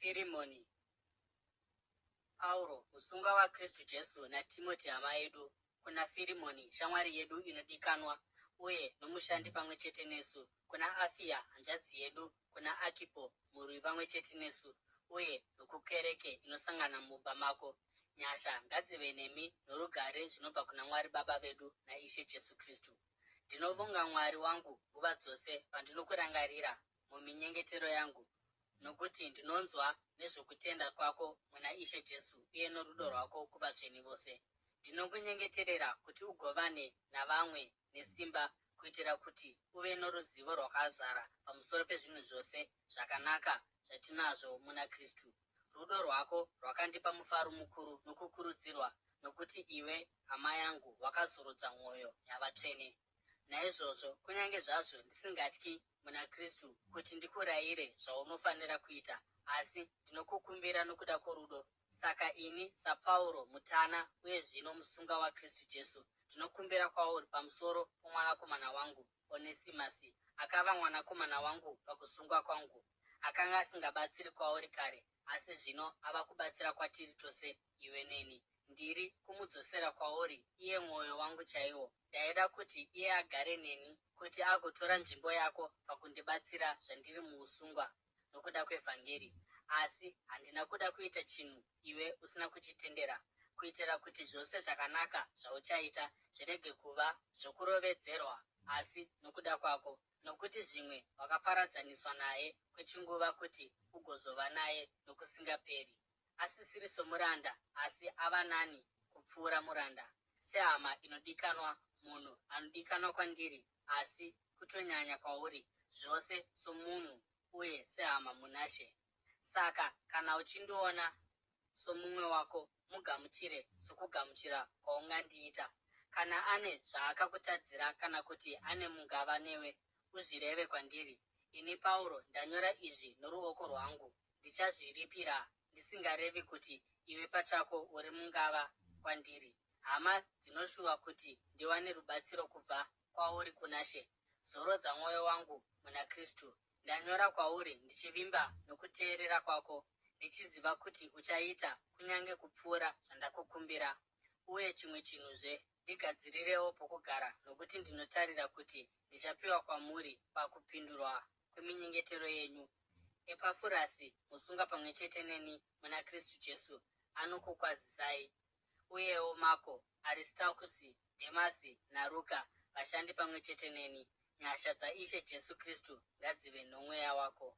Firimoni. Pauro, musungwa waKristu Jesu, naTimoti hama yedu, kuna Firimoni, shamwari yedu inodikanwa uye nomushandi pamwe chete nesu, kuna Afia, hanzvadzi yedu, kuna Akipo, murwi pamwe chete nesu, uye nokukereke inosangana mumba mako. Nyasha ngadzive nemi norugare zvinobva kuna Mwari Baba vedu naIshe Jesu Kristu. Ndinovonga Mwari wangu nguva dzose pandinokurangarira muminyengetero yangu, nokuti ndinonzwa nezvokutenda kwako muna Ishe Jesu uye norudo rwako kuvatsvene vose. Ndinokunyengeterera kuti ugovane navamwe nesimba kuitira kuti uve noruzivo rwakazara pamusoro pezvinhu zvose zvakanaka zvatinazvo muna Kristu. Rudo rwako rwakandipa mufaro mukuru nokukurudzirwa, nokuti iwe, hama yangu, wakazorodza mwoyo yavatsvene. Naizvozvo, kunyange zvazvo ndisingatyi muna Kristu kuti ndikurayire zvaunofanira kuita, asi ndinokukumbira nokuda kworudo. Saka ini, saPauro, mutana uye zvino musungwa waKristu Jesu, ndinokumbira kwauri pamusoro pomwanakomana wangu Onesimasi, akava mwanakomana wangu pakusungwa kwangu. Akanga asingabatsiri kwauri kare, asi zvino ava kubatsira kwatiri tose iwe neni. Ndiri kumudzosera kwauri, iye mwoyo wangu chaiwo. Ndaida kuti iye agare neni, kuti agotora nzvimbo yako pakundibatsira zvandiri muusungwa nokuda kwevhangeri. Asi handina kuda kuita chinhu iwe usina kuchitendera, kuitira kuti zvose zvakanaka zvauchaita zvirege kuva zvokurovedzerwa, asi nokuda kwako. Nokuti zvimwe wakaparadzaniswa naye kwechinguva kuti ugozova naye nokusingaperi. Asisiri somuranda, asi ava nani kupfuura muranda, sehama inodikanwa, munhu anodikanwa kwandiri, asi kutonyanya kwauri, zvose somunhu uye sehama munaShe. Saka kana uchindiona somumwe wako, mugamuchire sokugamuchira kwaungandiita. Kana ane zvaakakutadzira kana kuti ane mungava newe, uzvireve kwandiri. Ini Pauro ndanyora izvi noruoko rwangu. Ndichazviripira ndisingarevi kuti iwe pachako uri mungava kwandiri. Hama dzinoshuva kuti ndiwane rubatsiro kubva kwauri kunaShe. Zorodza mwoyo wangu muna Kristu. Ndanyora kwauri ndichivimba nokuteerera kwako, ndichiziva kuti uchaita kunyange kupfuura zvandakukumbira. Uye chimwe chinhuzve, ndigadzirirewo pokugara, nokuti ndinotarira kuti ndichapiwa kwamuri pakupindurwa kweminyengetero yenyu. Epafurasi, musungwa pamwe chete neni muna Kristu Jesu, anokukwazisai, uyewo Mako, Arisitakusi, Dhemasi naRuka, vashandi pamwe chete neni. Nyasha dzaIshe Jesu Kristu ngadzive nomweya wako.